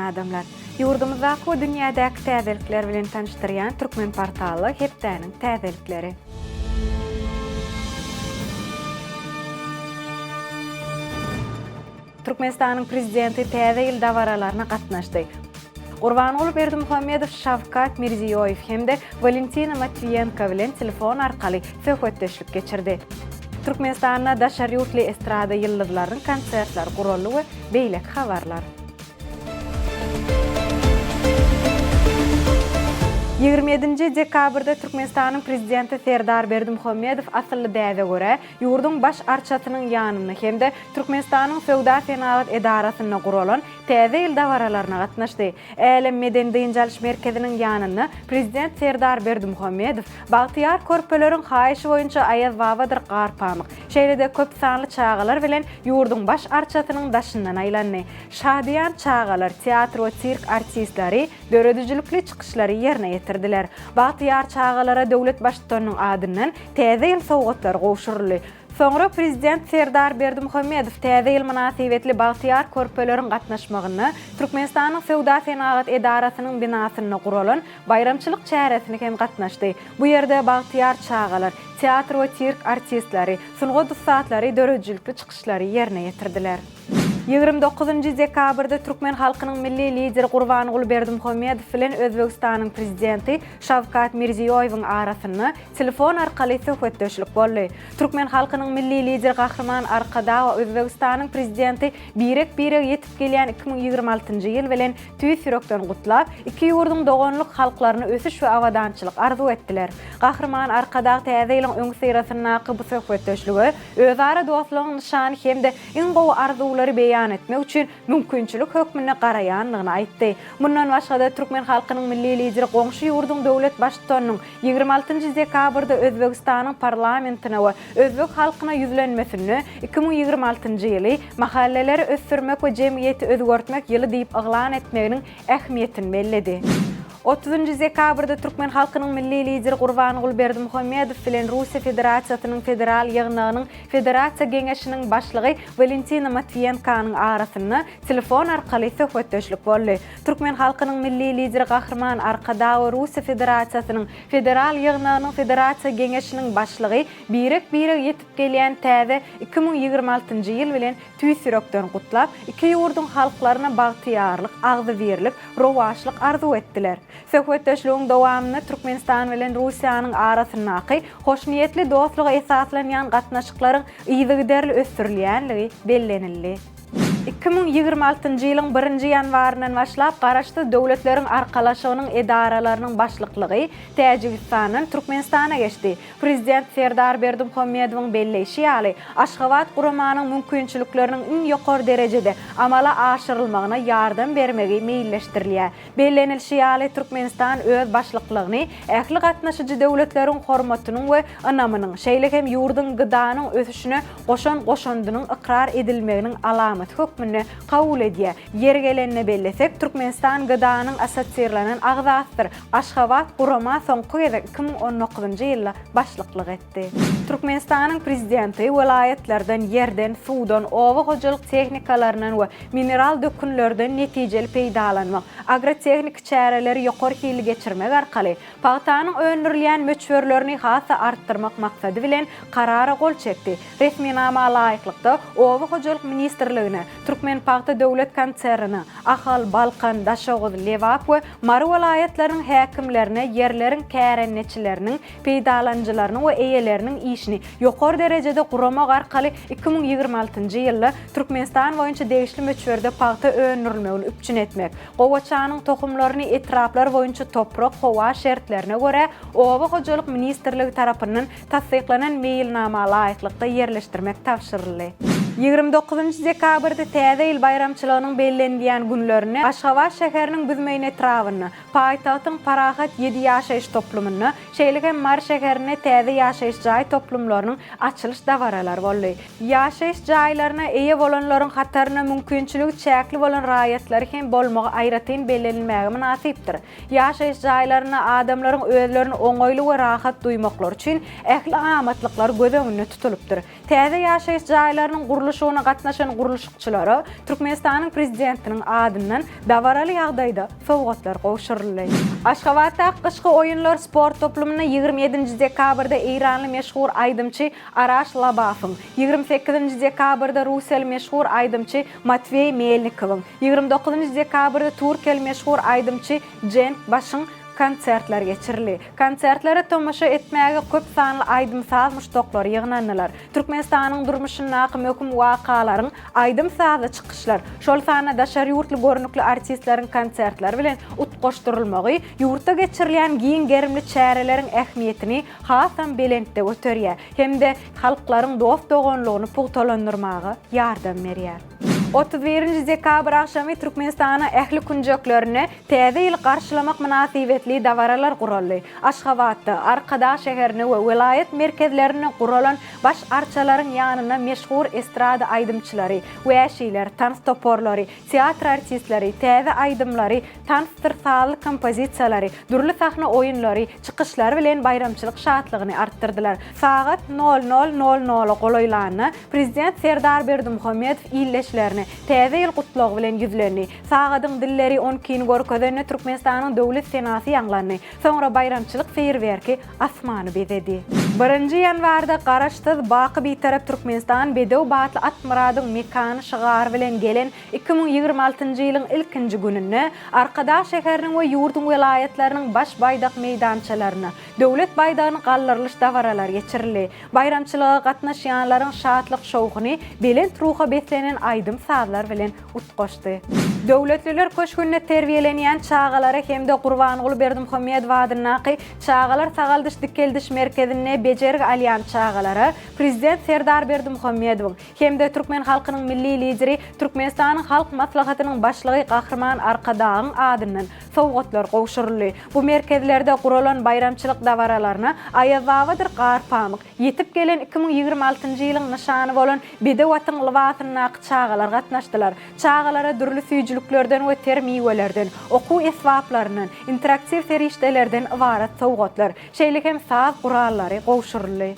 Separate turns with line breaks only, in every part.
adamlar! Ýurdumyzdaky we dünýädäki täzelikler bilen tanyşdyrýan Türkmen portally hepdäniň täzelikleri. Türkmenistanyň Prezidenti Täze ýyl dabaralaryna gatnaşdy. Gurbanguly Berdimuhamedow Şawkat Mirziýoýew hem-de Walentina Matwiýenko bilen telefon arkaly söhbetdeşlik geçirdi. Türkmenistanda daşary ýurtly estrada ýyldyzlarynyň konsertleri guraldy we beýleki habarlar. 27-nji dekabrda Türkmenistanyň Prezidenti Serdar Berdimuhamedow asylly däbe görä, ýurduň Baş arçasynyň ýanynda hem-de Türkmenistanyň Söwda-senagat edarasynda guralan Täze ýyl dabaralaryna gatnaşdy. Älem medeni-dynç alyş merkeziniň ýanynda Prezident Serdar Berdimuhamedow bagtyýar körpeleriň haýyşy boýunça Aýaz babadyr Garpamyk, şeýle-de köp sanly çagalar bilen ýurduň Baş arçasynyň daşyndan aýlandy. Şadyýan çagalar, teatr we sirk artistleri döredijilikli çykyşlary ýerine ýetirdiler. Bagtyýar çagalara döwlet Baştutanynyň adyndan Täze ýyl sowgatlary gowşuryldy. Soňra Prezident Serdar Berdimuhamedow Täze ýyl mynasybetli bagtyýar körpeleriň gatnaşmagynda Türkmenistanyň Söwda-senagat edarasynyň binasynda guralan baýramçylyk çäresine hem gatnaşdy. Bu ýerde bagtyýar çagalar, teatr we sirk artistleri, sungat ussatlary döredijilikli çykyşlary ýerine ýetirdiler. 29-njy dekabrda türkmen halkynyň Milli Lideri Gurbanguly Berdimuhamedow bilen Özbegistanyň Prezidenti Şawkat Mirziýoýewiň arasynda telefon arkaly söhbetdeşlik boldy. Türkmen halkynyň Milli Lideri Gahryman Arkadaga Özbegistanyň Prezidenti birek-birege ýetip gelýän 2026-njy ýyl bilen tüýs ýürekden gutlap, iki ýurduň doganlyk halklaryna ösüş we abadançylyk arzuw etdiler. Gahryman Arkadag Täze ýylyň öňüsyrasyndaky bu söhbetdeşlige özara dostlugyň nyşany hem-de iň gowy arzuwlary beýan etmek üçin mümkinçilik hökmünde garaýandygyny aýtdy. Mundan başga-da, türkmen halkynyň Milli Lideri goňşy ýurduň döwlet Baştutanynyň 26 nji dekabrda Özbegistanyň Parlamentine we özbek halkyna ýüzlenmesinde 2026-njy ýyly Mahalleleri ösdürmek we jemgyýeti özgertmek ýyly diýip yglan etmeginiň ähmiýetini belledi. Otuzynjy dekabrda türkmen halkynyň Milli Lideri Gurbanguly Berdimuhamedow bilen Russiýa Federasiýasynyň Federal Ýygnagynyň Federasiýa Geňeşiniň Başlygy Walentina Matwiýenkanyň arasynda telefon arkaly söhbetdeşlik boldy. Türkmen halkynyň Milli Lideri Gahryman Arkadag we Russiýa Federasiýasynyň Federal Ýygnagynyň Federasiýa Geňeşiniň Başlygy birek-birege ýetip gelýän täze 2026-njy ýyl bilen tüýs ýürekden gutlap, iki ýurduň halklaryna bagtyýarlyk, agzybirlik, rowaçlyk arzuw etdiler. Söhbetdeşligiň dowamynda Türkmenistan bilen Russiýanyň arasyndaky hoşniýetli dostluga esaslanýan gatnaşyklaryň yzygiderli ösdürilýänligi bellenildi. 2026-njy ýylyň birinji ýanwaryndan başlap Garaşsyz Döwletleriň Arkalaşygynyň edaralarynyň başlyklygy Täjigistandan Türkmenistana geçdi. Prezident Serdar Berdimuhamedowyň belleýşi ýaly, Aşgabat guramanyň mümkinçilikleriniň iň ýokary derejede amala aşyrylmagyna ýardam bermegi meýilleşdirilýär. Bellenilişi ýaly, Türkmenistan öz başlyklygyny ähli gatnaşyjy döwletleriň hormatynyň we ynamynyň, şeýle hem ýurduň GDA-nyň ösüşine goşan goşandynyň ykrar edilmeginiň alamaty hökmünde kabul edýär. Ýeri gelende bellesek, Türkmenistan GDA-nyň assosirlenen agzasydyr. Aşgabat gurama soňky gezek 2019-njy ýylda başlyklyk etdi. Türkmenistanyň Prezidenti welaýatlardan ýerden, suwdan, oba hojalyk tehnikalaryndan we mineral dökünlerden netijeli peýdalanmak, agrotehniki çäreleri ýokary hilli geçirmek arkaly, pagtanyň öndürilýän möçberlerini has-da artdyrmak maksady bilen, Karara gol çekdi. Resminama laýyklykda, Oba hojalyk ministrligine, Türkmenpagta döwlet konsernine, Ahal, Balkan, Daşoguz, Lebap we Mary welaýatlarynyň häkimlerine ýerleriň kärendeçileriniň, peýdalanyjylarynyň we eýeleriniň işini ýokary derejede guramak arkaly 2026-njy ýylda Türkmenistan boýunça degişli möçberde pagta öndürilmegini üpjün etmek, gowaçanyň tohumlaryny etraplar boýunça toprak-howa şertlerine görä Oba hojalyk ministrligi tarapyndan tassyklanan meýilnama laýyklykda ýerleşdirmek tabşyryldy. 29-njy dekabrda Täze ýyl baýramçylygynyň bellenilýän günlerinde Aşgabat şäheriniň Büzmeýin etrabynda, paýtagtyň Parahat ýedi ýaşaýyş toplumynda, şeýle hem Mary şäherinde täze ýaşaýyş jaý toplumlarynyň açylyş dabaralary boldy. Ýaşaýyş jaýlaryna eýe bolanlaryň hatarynda mümkinçiligi çäkli bolan raýatlary hem bolmagy aýratyn bellenilmäge mynasypdyr. Ýaşaýyş jaýlarynda adamlaryň özlerini oňaýly we rahat duýmaklary üçin ähli amatlyklar göz öňünde tutulypdyr. Täze ýaşaýyş jaýlarynyň gurluşygy. gurluşygyna gatnaşan gurluşykçylara Türkmenistanyň Prezidentiniň adyndan dabaraly ýagdaýda sowgatlar gowşuryldy. Aşgabatdaky Gyşky oýunlar sport toplumynda 27-nji dekabrda eýranly meşhur aýdymçy Araş Labafyň, 28-nji dekabrda russiýaly meşhur aýdymçy Matweý Melnikowyň, 29-njy dekabrda türkiýeli meşhur aýdymçy Jenk Başyň konsertleri geçirildi. Konsertlere tomaşa etmäge köp sanly aýdym-saz muşdaklary ýygnandylar. Türkmenistanyň durmuşyndaky möhüm wakalaryň aýdym-sazly çykyşlar, şol sanda daşary ýurtly görnükli artistleriň konsertleri bilen utgaşdyrylmagy ýurtda geçirilýän giň gerimli çäreleriň ähmiýetini hasam belentde göterýär hem-de halklaryň dost-doganlygyny pugtalandyrmaga ýardam berýär. 31-nji dekabr agşamy Türkmenistanyň ähli künjeklerinde Täze ýyly garşylamak mynasybetli dabaralar guraldy. Aşgabatda, Arkadag şäherinde we welaýat merkezlerinde guralan baş arçalaryň ýanynda meşhur estrada aýdymçylary, wäşiler, tans toparlary, teatr artistleri täze aýdymlary, tansdyr sazly kompozisiýalary, dürli sahna oýunlary, çykyşlary bilen baýramçylyk şatlygyny artdyrdylar. Sagat nol nol nol nola golaýlanda, Prezident Serdar Berdimuhamedow ildeşlerine Täze ýyl gutlagy bilen ýüzlendi. Sagadyň dilleri on ikini görkezende Türkmenistanyň Döwlet senasy ýaňlandy. Soňra baýramçylyk feýerwerki asmany bezedi. Birinji ýanwarda Garaşsyz, baky Bitarap Türkmenistan bedew batly at myradyň mekany şygary bilen gelen 2026-njy ýylyň ilkinji gününde Arkadag şäheriniň we ýurduň welaýatlarynyň baş baýdak meýdançalarynda Döwlet baýdagyny galdyrylyş dabaralary geçirildi. Baýramçylyga gatnaşýanlaryň şatlyk-şowhuny belent ruha beslenen aýdym-sazlar bilen utgaşdy. Döwletliler köşgünde terbiýelenýän çagalara hem-de Gurbanguly Berdimuhamedow adyndaky Çagalar sagaldyş-dikeldiş merkezinde bejergi alýan çagalara Prezident Serdar Berdimuhamedowyň hem-de türkmen halkynyň Milli Lideri, Türkmenistanyň Halk Maslahatynyň Başlygy Gahryman Arkadagyň adyndan sowgatlar gowşuryldy. Bu merkezlerde guralan baýramçylyk dabaralaryna Aýazbabadyr Garpamyk, ýetip gelen 2026-njy ýylyň nyşany bolan bedew atyň lybasyndaky çagalar gatnaşdylar. Çagalara dürli süýjüliklerden we ter miwelerden, okuw esbaplaryndan, interaktiw serişdelerden ybarat sowgatlar, şeýle hem saz gurallary gowşuryldy.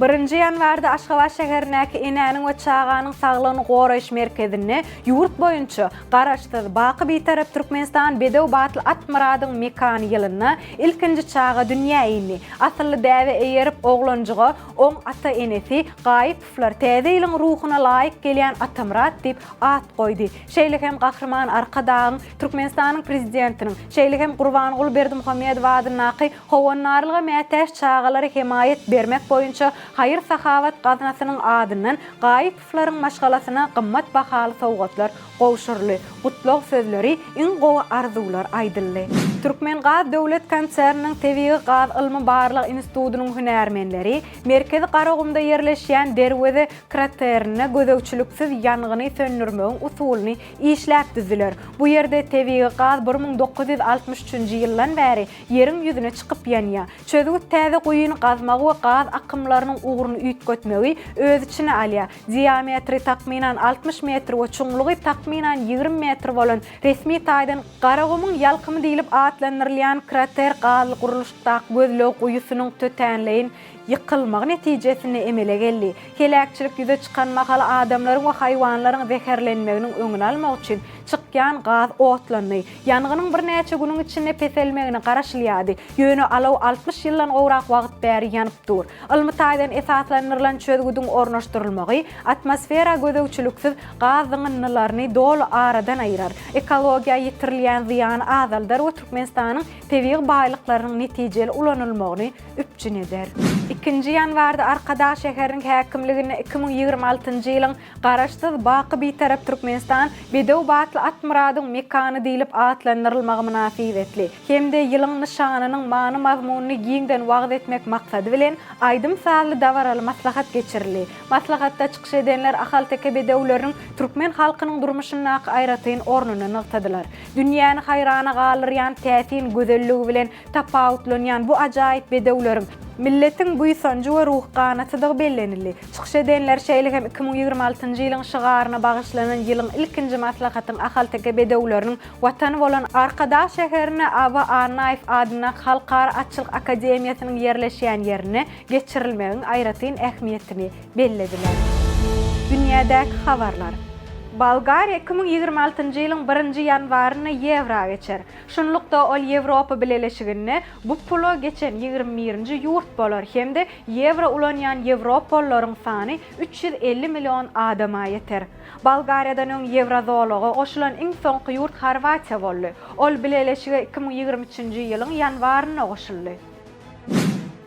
Birinji ýanwarda Aşgabat şäherindäki Enäniň we çaganyň saglygyny goraýyş merkezinde ýurt boýunça Garaşsyz, baky Bitarap Türkmenistan bedew batly at myradyň mekany ýylynda ilkinji çaga dünýä indi. Asylly däbe eýerip, oglanjyga oň ata-enesi Gaýypowlar Täze ýylyň ruhuna laýyk gelýän Atamyrat diýip at goýdy. Şeýle hem Gahryman Arkadagyň, Türkmenistanyň Prezidentiniň, şeýle hem Gurbanguly Berdimuhamedow adyndaky Howandarlyga mätäç çagalara hemaýat bermek boýunça haýyr-sahawat gaznasynyň adyndan Gaýypowlaryň maşgalasyna gymmat bahaly sowgatlar gowşuryldy, gutlag sözleri, iň gowy arzuwlar aýdyldy. Türkmengaz döwlet konserniniň Tebigy gaz ylmy-barlag institutynyň hünärmenleri Merkezi Garagumda ýerleşýän Derweze kraterinde gözegçiliksiz ýangyny söndürmegiň usulyny işläp düzdüler. Bu ýerde tebigy gaz 1963-nji ýyldan bäri ýeriň ýüzüne çykyp ýanýar. Çözgüt täze guýyny gazmagy we gaz akymlarynyň ugruny üýtgetmegi öz içine alýar. Diametri takmynan 60 metr we çuňlugy takmynan 20 metr bolan resmi taýdan Garagumuň ýalkymy diýlip atlandyrylýan krater gazly gurluşykdaky gözleg guýusynyň tötänleýin ýykylmagy netijesinde emele geldi. Heläkçilik ýüze çykan mahaly adamlaryň we haýwanlaryň zäherlenmeginiň öňüni almak üçin çykýan gaz otlandy. Ýangynyň birnäçe günüň içinde peselmegine garaşylýardy, ýöne alaw 60 ýyldan gowrak wagt bäri ýanyp dur. Ylmy taýdan esaslandyrylan çözgüdiň ornaşdyrylmagy atmosfera gözegçiliksiz gaz zyňyndylaryny doly aradan aýyrar, ekologiýa ýetirilýän zyýany azaldar we Türkmenistanyň tebigy baýlyklarynyň netijeli ulanylmagyny üpjün eder. Ikinji ýanwarda Arkadag şäheriniň häkimliginde 2026-njy ýylyň Garaşsyz, baky Bitarap Türkmenistan bedew batly at myradyň mekany diýlip atlandyrylmagy mynasybetli hem-de ýylyň nyşanynyň many-mazmunyny giňden wagyz etmek maksady bilen, aýdym-sazly dabaraly maslahat geçirildi. Maslahatda çykyş edenler ahalteke bedewleriniň türkmen halkynyň durmuşyndaky aýratyn ornuny nygtadylar. Dünýäni haýrana galdyrýan täsin gözelligi bilen tapawutlanýan bu ajaýyp bedewleriň milletiň buýsanjy we ruhy ganatydygy bellenildi. Çykyş edenler şeýle hem 2026-njy ýylyň şygaryna bagyşlanan ýylyň ilkinji maslahatyň ahalteke bedewleriniň Watany bolan Arkadag şäherinde Aba Annaýew adyndaky Halkara atçylyk akademiýasynyň ýerleşýän ýerinde geçirilmegiň aýratyn ähmiýetini bellediler. Dünýädäki habarlar. Bolgariýa 2026-njy ýylyň birinji ýanwarynda ýewra geçer. Şunlukda, ol Ýewropa Bileleşiginde bu pula geçen ýigrimi birinji ýurt bolar hem-de ýewro ulanýan ýewropalylaryň sany 350 million adama ýeter. Bolgariýadan öň ýewrozolaga goşulan iň soňky ýurt Horwatiýa boldy. Ol bileleşige 2023-nji ýylyň ýanwarynda goşuldy.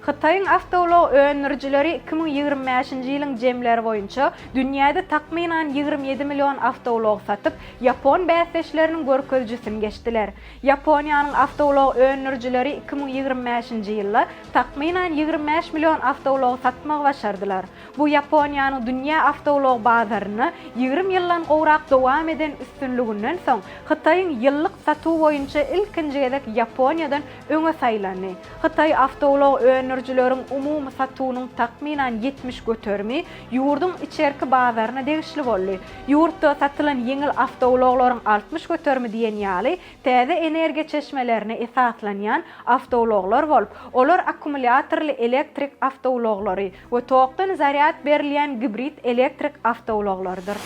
Hytaýyň awtoulag öndürijileri 2025-nji ýylyň jemleri boýunça dünýäde takmynan 27 million awtoulag satyp, ýapon bäsdeşleriniň görkezijisini geçdiler. Ýaponiýanyň awtoulag öndürijileri 2025-nji ýylda takmynan 25 million awtoulag satmagy başardylar. Bu Ýaponiýanyň dünýä awtoulag bazarynda 20 ýyldan gowrak dowam eden üstünliginden soň, Hytaýyň ýyllyk satuw boýunça ilkinji gezek Ýaponiýadan öňe saýlandy. Hytaý awtoulag öndürijileriň umumy satuwynyň takmynan 70 göterimi ýurduň içerki bazaryna degişli boldy. Ýurtda satylan ýeňil awtoulaglaryň 60 göterimi diýen ýaly täze energiýa çeşmelerine esaslanýan awtoulaglar bolup, olar akkumulýatorly elektrik awtoulaglary we tokdan zarýad berilýän gibrid elektrik awtoulaglarydyr.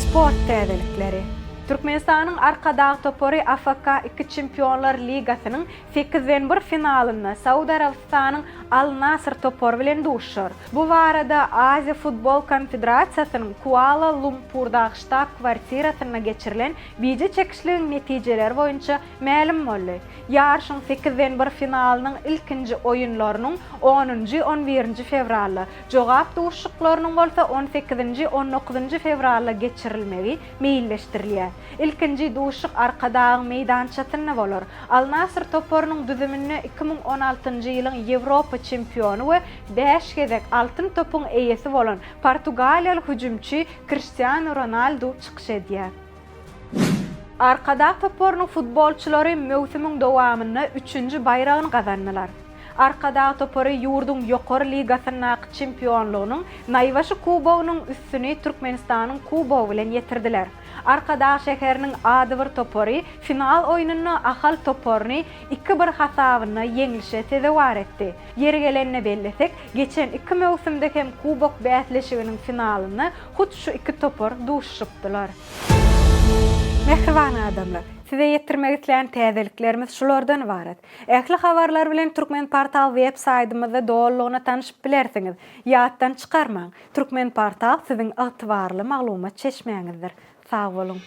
Sport täzelikleri. Türkmenistanyň Arkadag topary AFK II Çempionlar ligasynyň sekizden bir finalynda Saud Arabystanyň Al-Nasr topary bilen duşuşar. Bu barada Aziýa futbol konfederasiýasynyň Kuala-Lumpurdaky ştab-kwartirasynda geçirilen bije çekişligiň netijeleri boýunça mälim boldy. Ýaryşyň sekizden bir finalynyň ilkinji oýunlarynyň onunjy, on birinji fewralda, jogap duşuşyklarynyň bolsa on sekizinji, on dokuzynjy fewralda geçirilmegi meýilleşdirilýär. Ilkinji duşuşyk Arkadagyň meýdançasynda bolar. Al-Nasr toparynyň düzüminde 2016-njy ýylyň Ýewropa çempiony we bäş gezek Altyn topuň eýesi bolan portugaliýaly hüjümçi Kriştianu Ronaldu çykyş edýär. Arkadag toparynyň futbolçylary möwsümiň dowamynda üçünji baýragyny gazandylar. Arkadag topary ýurduň ýokary ligasyndaky çempionlygynyň Naýbaşy kubogynyň üstüni Türkmenistanyň kubogy bilen ýetirdiler. Arkadag şäheriniň adybir topary final oýnunda Ahal toparyny iki bir hasabynda ýeňlişe sezewar etdi. Ýeri gelende bellesek, geçen iki möwsümde hem kubok bäsleşiginiň finalynda hut şu iki topar duşuşypdylar. Mähriban adamlar! Size ýetirmek islän täzeliklerimiz şulardan ybarat. Ähli habarlar bilen Turkmenportal web saýdymyzda dolulygyna tanşyp bilersiňiz. Ýatdan çykarmaň, Turkmenportal siziň ygtybarly maglumat çeşmäňizdir. Sag boluň!